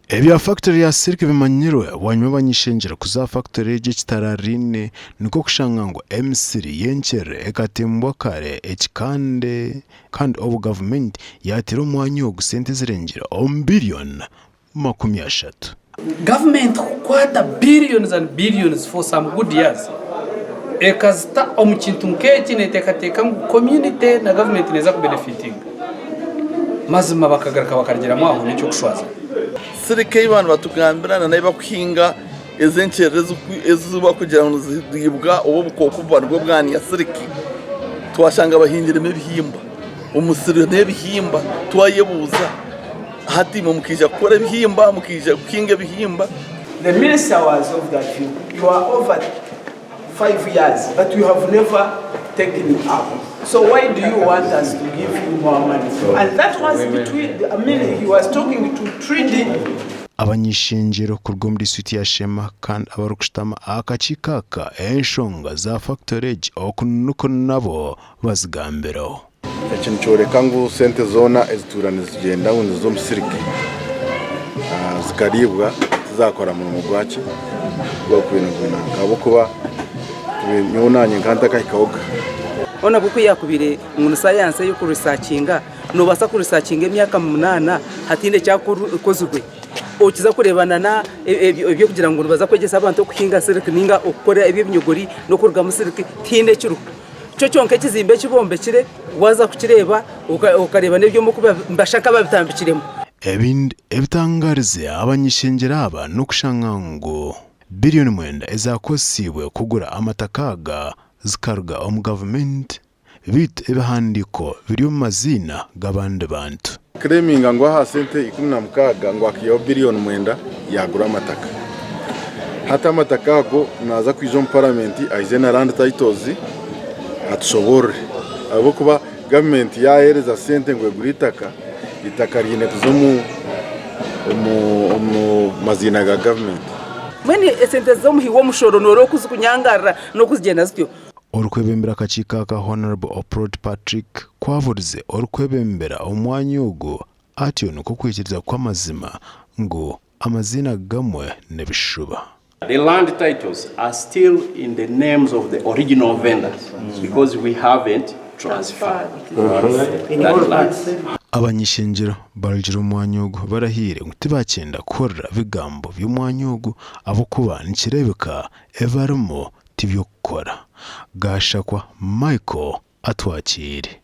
Ebya fakitori ya siliki bimanyirwe bwanyima abany'ishengyero kuza aha fakitori egi ekitarariine nikwo kushanga ngu emisiri y'enkyerere ekatimbwa kare ekikande kandi obu gavumenti yateire omwanya ogu sente ezirengire omu biriyoni 30. Gavumenti kukwata billions and billions for some good years ekazita omu kintu nk'eki neteekateeka ngu community na gavumenti neeza kubenefitinga, mazima bakagaruka bakarugiramu aho n'eky'okushwaza. Sirika ei baaba nibatugambira na n'ei bakuhinga ezi enkyerere ezi bakugira ngu niziriibwa oba obukooko buba nibwo bwaniya siriki, twashanga bahingiremu ebihimba, omusiri n'ebihimba twayebuuza. Hati imwe mukaija kukora ebihimba, mukaija kuhinga ebihimba. The minister was of that view, you are over 5 years but you have never taken up so why do you want us to give you more money and that was between, I mean he was talking to Tridi. Abany'ishengyero kuruga omu disiturikiti ya Sheema kandi abarikushutama aha kakiiko aka enshonga za fakitori egi oku nikwo nabo bazigambireho. Eki nikyoreka ngu sente zoona ezituura nizigyenda ngu niziza omu siliki zikariibwa tizakora murimo gwaki gw'okwinagwinanka ahabw'okuba nyowe naanye nkaba ntakahikahoga. Hoona ku yaakubaire ngu ni sayansi ey'okurisakinga, noobaasa kurisakinga emyaka munaana hataine ekyakozirwe. Okiza kureeba na eby'okugira ngu nibaza kwegyesa abantu okuhinga siliki nainga okukora eby'ebinyogori n'okurugamu siliki tihaine ekiriho. Kyo kyonka ekizimbe eki bombekire waaza kukireeba okareeba n'ebyoma oku nibashusha nk'ababitambikiremu. Ebindi ebitangarize abany'ishengyero aba n'okushanga ngu biriyoni mwenda ezakozesiibwe kugura amataka aga zikaruga omu gavumenti beitu ebihandiiko biri omu maziina g'abandi bantu. Claiminga ngu aha sente 16 ngu akaihaho biriyoni mwenda yagura amataka. Hati amataka ago naza kwija omu paramenti aije na land titles atushoborore ahabw'okuba gavumenti yahereza sente ngu egure eitaka, eitaka riine kuza omu maziina ga gavumenti. Mbwenu esente z'omuhi w'omushoro nooreeba oku zirikunyangarira n'oku zigyenda zityo. Orikwebembera akakiiko aka Hon. Oprot Patrick kwaburize orikwebembera omwanya ogu atyo nikwo kwikiriza kw'amazima ngu amaziina gamwe n'ebishuba. The land titles are still in the names of the original vendors because we haven't transferred that land. Abany'ishengyero barugire omu mwanya ogu barahiire ngu tibakyenda kuhurira bigambo by'omwanya ogu ahabw'okuba nikireebeka ebibarimu tiby'okukora. Gashakwa Michael atwakiire.